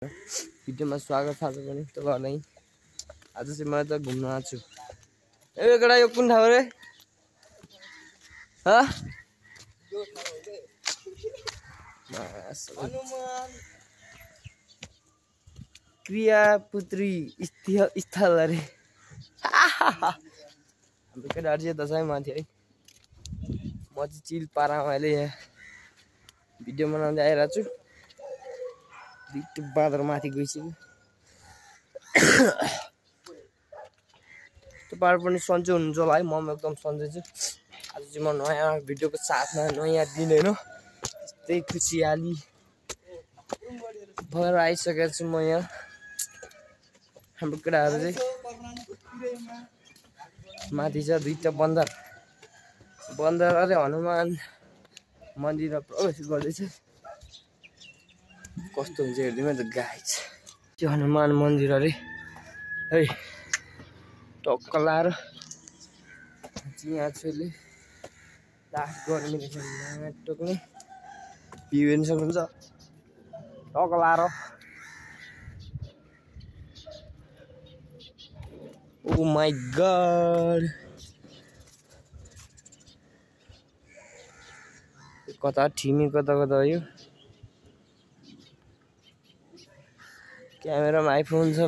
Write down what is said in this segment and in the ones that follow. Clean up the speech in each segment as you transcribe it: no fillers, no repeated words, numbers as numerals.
भिडियोमा स्वागत छ पनि तपाईहरुलाई। आज चाहिँ म त घुम्न आछु। ए एकडा यो कुन ठाउँ रे? ह? यो ठाउँ रे। हनुमान क्रिया पुत्री स्थल अरे। हाम्रो केटाहरु चाहिँ दशैं माथि है। म चाहिँ चिल पारामा अहिले यहाँ भिडियो बनाउँदै आइरहेको छु। दिक्क बादर माथि गइसक्यो। तपाईहरु पनि सन्चै हुनुहुन्छ होला है। म एकदम सन्चै छु। आज चाहिँ म नयाँ भिडियोको साथमा नयाँ दिन हैन। त्यही खुसियाली भएर आइसकेको छु म यहाँ। हाम्रो केटाहरु चाहिँ माथि छ दुईटा बन्दर अरे हनुमान मन्दिरमा प्रवेश गर्दैछ। कस्तो हुन्छ हेर्दिमै त गाइस। त्यो हनुमान मन्दिर अरे है टक्क लाएर यहाँ छले लास्ट गर्मी टक्ने भ्यू हेर्न सक्नुहुन्छ। टक्क लाएर ओ माय गॉड कता ठिमी कता यो क्यामेरामा आइफोन छ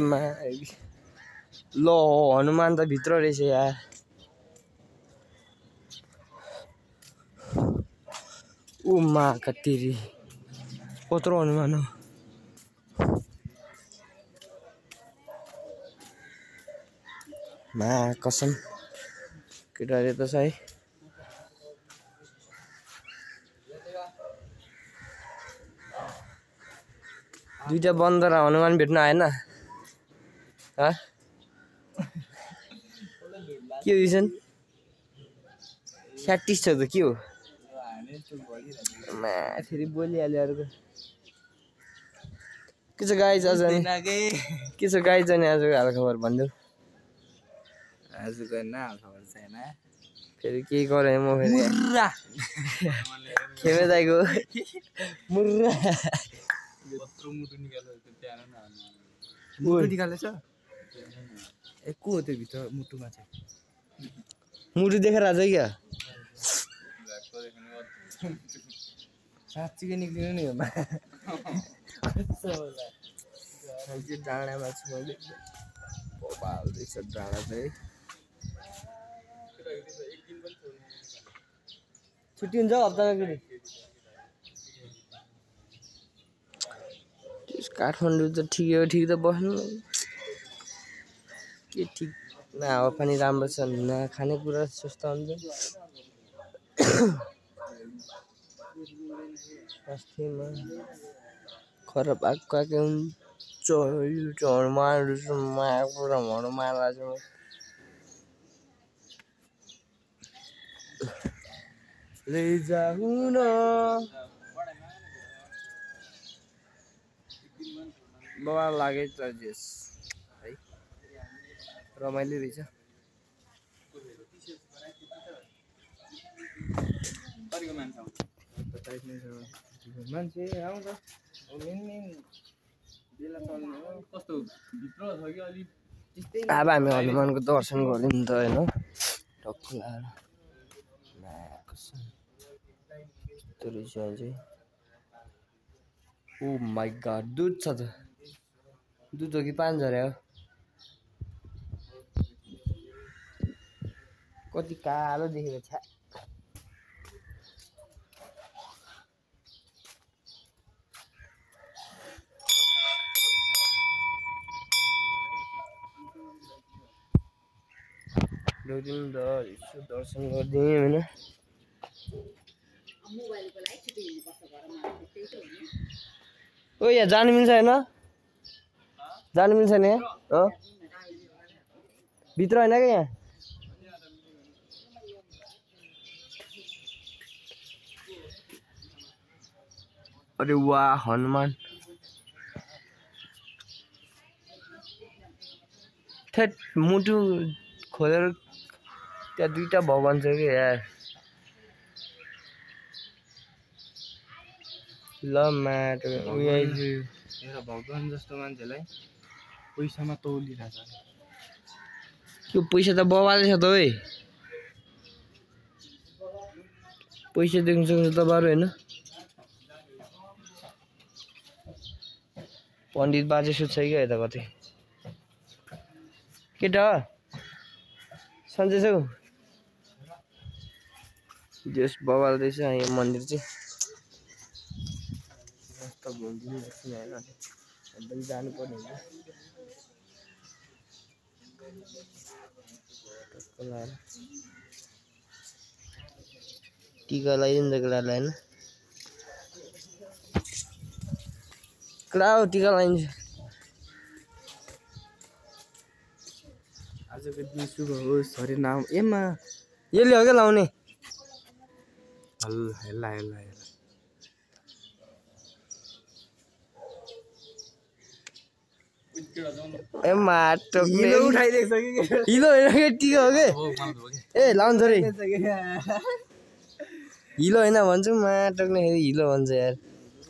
लो हनुमान त भित्र रहेछ यार। ओ मा कतिरी कत्रो हनुमान हो। मा कसम केटाले त सही दुईटा बन्दर हनुमान भेट्न आएन। ह के रिजन स्याटिस छ त के हो? मा फेरि बोलिहाल्यो अर्को। के छ गाइस आज नि? के छ गाइस अनि आजको हालखबर भन्देऊ। आजको न हालखबर छैन। फेरि के गरे म फेरि मुर्रा खेमे दाइको मुर्रा यत्रो मुटु निकालेर त त्यहाँ न मुटु निकालेछ। ए को हो त्यो भित्र मुटुमा चाहिँ? मुटु देखेर आज क्या साँच्चीकै निक्लिनु नि हेर्न। डाँडामा छु मैले। बबाल रहेछ डाँडा चाहिँ। छुट्टी हुन्छ हप्तामा फेरि। काठमाडौँ त ठिकै हो ठिक त बस्नु के ठिक न हावापानी राम्रो छ न खानेकुरा सस्ता हुन्छ। स्वास्थ्यमा खराब आएको हुन्छ हनुमान लैजाऊ न बाबा लागे त जेस है रमाइलो रहेछ। मान्छे आउँछ बेला चल्ने हो कस्तो भित्र छ कि अलि त्यस्तै। अब हामी हनुमानको दर्शन गऱ्यौँ नि त होइन टक्क लाएर यस्तो रहेछ अझै। ओ माई गॉड दुध छ त दुध हो कि पान झरे हो? कति कालो देखेको छ। दर्शन गरिदिएँ होइन। ओ यहाँ जानु मिल्छ होइन? जानु मिल्छ नि भित्र होइन क्या यहाँ? अरे वाह हनुमान थेट मुटु खोलेर त्यहाँ दुईटा भगवान छ कि यार। ल माटो एउटा भगवान जस्तो मान्छेलाई पैसामा तौलिरहेछ त्यो पैसा त बवाले छ त ओइ पैसा देख्न सक्छ त बारु हैन पण्डित बाजे सुत्छ कि यता कतै केटा सन्चै छौ जस बवाल रहेछ यो मन्दिर चाहिँ कस्तो घुम्दिनु जस्तो हैन एकदम जानु पर्ने हुन्छ टीका लगाइदिनु त केटालाई हैन केटा हो टीका लगाइन्छ आजको दिन शुभ होस् हरि नाम एमा यसले हो क्या लाउने हल्ला हेल्ला हेल्ला हेल्ला ए माटो हिलो उठाइदिएको छ कि हिलो हैन के टीका हो के ए लाउँछ रे हिलो हैन भन्छु माटोक्ने फेरि हिलो भन्छ यार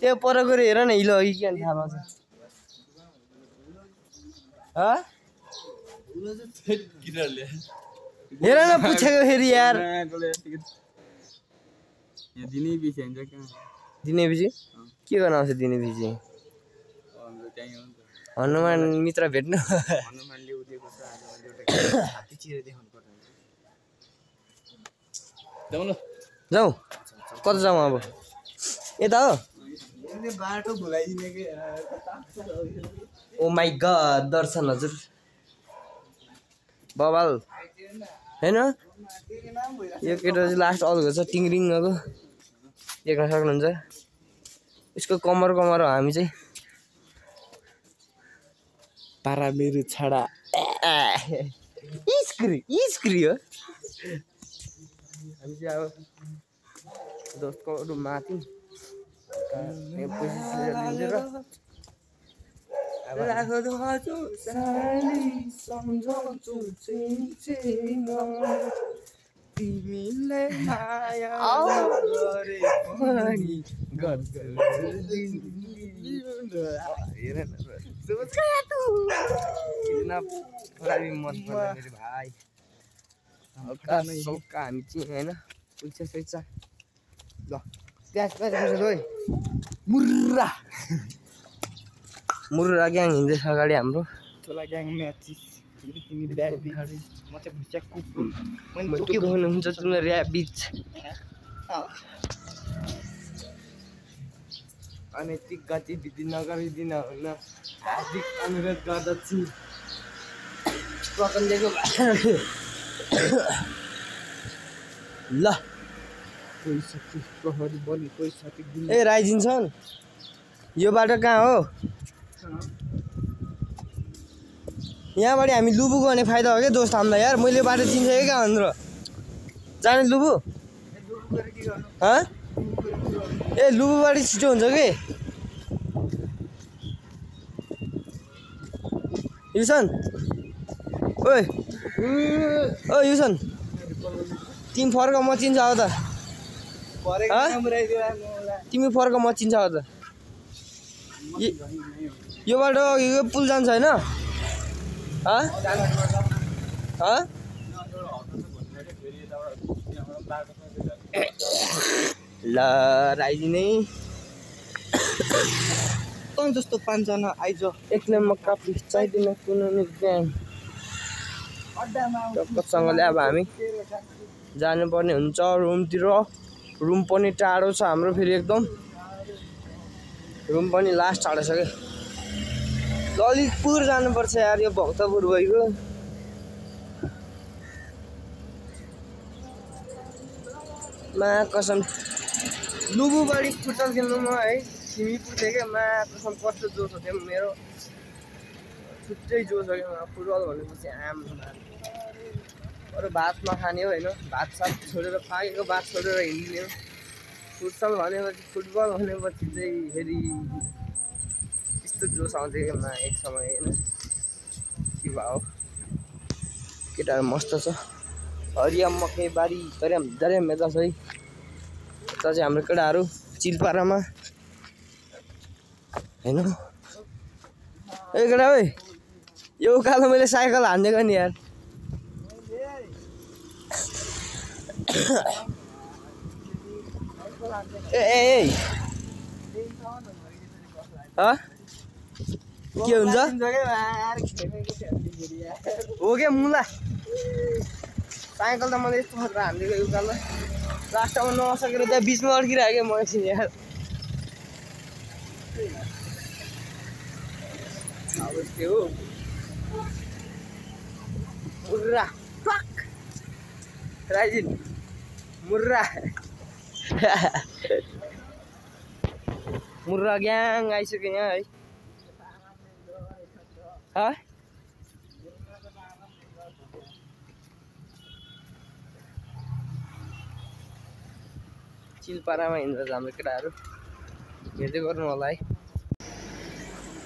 त्यो परको रे हेर न हिलो हो कि के थाहा पाउँछ हेर न पुछेको फेरि यार दिनै पछि हुन्छ क्या दिनेपछि के गर्न आउँछ दिनेपछि हनुमान मित्र भेट्नु हनुमानले उदेको छ आज मैले एउटा हात्ती चिरेर देखाउनु पर्छ जाउँ ल जाउँ कता जाउँ अब यता हो यसले बाटो भुलाइदिने के ओ माई गड दर्शन हजुर बबाल हैन यो केटा चाहिँ लास्ट अल्को छ टिङरिङको देख्न सक्नुहुन्छ यसको कमर हो हामी चाहिँ पारा मेरो छाडा इस्क्री हो हामी चाहिँ अब दोस्तको माथि तिमीले माया गरे पनि भाइ सौका हामी चाहिँ होइन पैसा सैसा ल प्याज मुर्रा मुर्रा ग्याङ हिँड्दैछ अगाडि हाम्रो ठुला ग्याङ म्याचिस तिमी म चाहिँ भुस्या कुकुर के भन्नुहुन्छ तिमीले ऱ्याबिच अनैतिक गतिविधि नगरिदिन हुन हार्दिक अनुरोध गर्दछु प्रकन्देको ल कोही सकी प्रहरी बलि कोही सकी ए राइजिन छन् यो बाटो कहाँ हो यहाँबाट हामी लुबु गर्ने फाइदा हो क्या दोस्त हामीलाई यार मैले बाटो चिन्छु क्या भनेर जाने लुबु ए लुबुबाट छिटो हुन्छ कि युसन ओइ ओ युसन तिमी फर्क म चिन्छ अब त तिमी फर्क म चिन्छ अब त यो बाटो यो पुल जान्छ होइन ल राइजिनै तँ जस्तो पाँचजना आइज एक्लै म काफी चाहिँदैन कुनै ब्याङ टक्कसँगले अब हामी जानुपर्ने हुन्छ रुमतिर रुम पनि टाढो छ हाम्रो फेरि एकदम रुम पनि लास्ट टाढो छ क्या ललितपुर जानुपर्छ यार यो भक्तपुर भइगयो मा कसम लुबुबाडी फुटबल खेल्नुमा है सिमी पुग्थेँ क्या मा कसम कस्तो जोस हो त्यो मेरो छुट्टै जोस हो क्या फुटबल भनेपछि आम अरू भात नखाने हो होइन भात सात छोडेर पाकेको भात छोडेर हिँड्ने हो फुटबल भनेपछि चाहिँ फेरि त्यस्तो जोस आउँछ क्या मा एक समय होइन के भयो केटाहरू मस्त छ हरिया मकै बारी दर्याम यता छ है यता चाहिँ हाम्रो केटाहरू चिलपारामा होइन ए केटा ओइ यो उकालो मैले साइकल हानिदिएको नि यार ए के हुन्छ हो क्या मुला साइकल त मैले यस्तो खतरा हानिदिएको उकालो लास्टमा नसकेर त्यहाँ बिचमा अड्किरहेको म एकछिन यार हो मुर्रा राइजिन मुर्रा मुर्रा ग्याङ आइसक्यो यहाँ है चिलपारामा हिँड्छ हाम्रो केटाहरू हेर्दै गर्नु होला है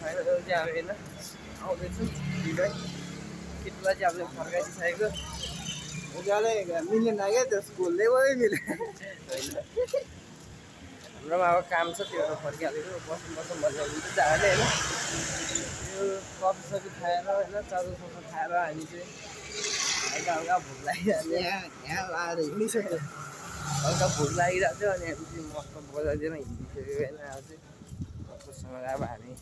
फाइनल चाहिँ हामी होइन आउँदैछु ढिलै त्यतिलाई चाहिँ हामीले फर्काइदिइसकेको उनीहरूले मिलेन क्या त्यो स्कुल लेभलै मिलेन हाम्रोमा अब काम छ त्यो फर्किहालेको बसौँ भन्ने हुन्छ जाडे होइन त्यो कफी सफी खाएर होइन चाउचाउ खाएर हामी चाहिँ हल्का हल्का भोक लागिहाल्यो यहाँ लाएर हिँडिसक्यो हल्का भोक लागिरहेको थियो अनि हामी चाहिँ मस्त बजारतिर हिँडिसक्यो होइन अब चाहिँ मस्तसँग अब हामी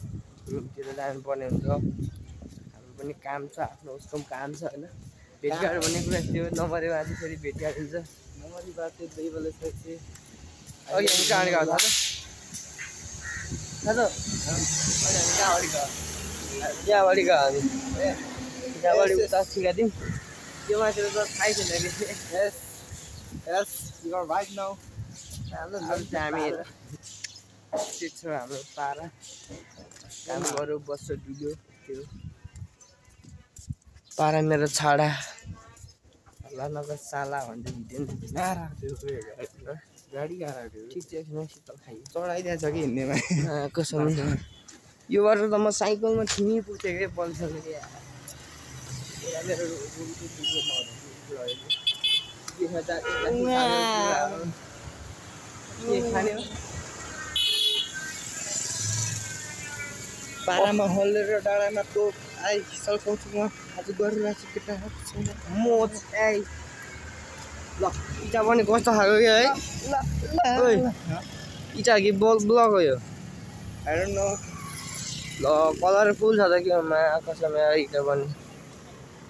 रुमतिर जानुपर्ने हुन्छ हाम्रो पनि काम छ आफ्नो उसको पनि काम छ होइन भेटघाट भन्ने कुरा त्यो नमरे बाद फेरि भेटघाट हुन्छ नमरी बाद चाहिँ दुई बेलापछि अघि हामी कहाँ गएको थाहा छ हामी त्यहाँबाट गयो हामी त्यहाँबाट उता सिकाइदिउँ त्यो मान्छेले त थाहै छैन कि yes you are right now हामी त्यो छ हाम्रो पारा काम गऱ्यो बस्छ डुल्यो त्यो पारा मेरो छाडा हल्ला नगर साला भन्दै भिडियो गाडी कहाँ ठिक छ शीतल खायो चढाइदिएको छ कि हिँड्नेमा कसम यो गरेर त म साइकलमा थिमी पुग्थेँ कि पल्सरले मेरो के खाने हो पारामा हल्लेर डाँडामा तोप आइ सल्काउँछु म आज गरिरहेको छु केटा म ल इटा पनि कस्तो खाएको कि है इटा कि ब्लक हो यो आई डोन्ट नो ल कलरफुल छ त के कसम इटा पनि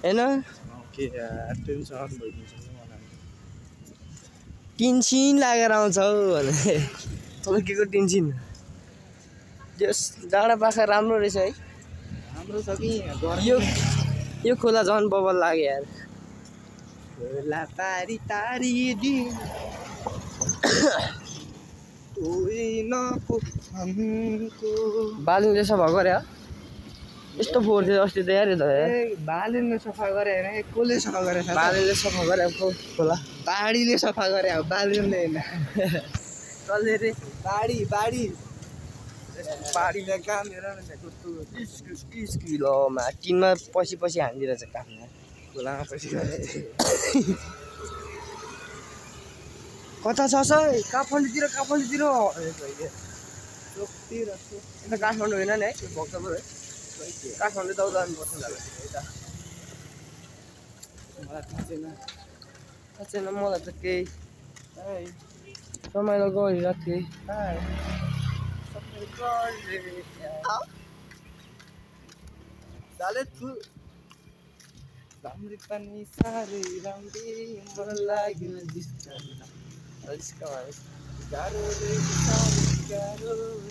होइन के यार टेन्सन भइदिन्छ मलाई टिन्सिन लागेर आउँछ हौ भने तँलाई के को टिन्सिन त्यस डाँडा पाखा राम्रो रहेछ है राम्रो छ कि यो खोला झन् बबल लाग्यो यार खोला तारी तारी दिन बालुङले सफा गरे यस्तो फोहोर थियो अस्ति त यार त बालुङले सफा गरे होइन कसले सफा गरे बालुङले सफा गरे खोला बाढीले सफा गरे अब बालुङले होइन कसले रे बाढी बाढीले काम हेर न किलोमा टिनमा पछि हानिदिरहेछ काम खोलामा पछि कता छ काठमाडौँतिर काठमाडौँ होइन नि है भक्तपुर है काठमाडौँ त जानुपर्छ थाहा छैन मलाई त केही रमाइलो गरिरहेको थिएँ राम्री पनि साह्रै राम्री मन लाग्यो गाह्रो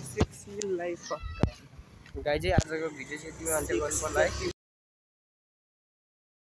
सेक्सीलाई पक्का गाई चाहिँ आजको भिडियो चाहिँ यति मान्छे गर्नुपर्ला है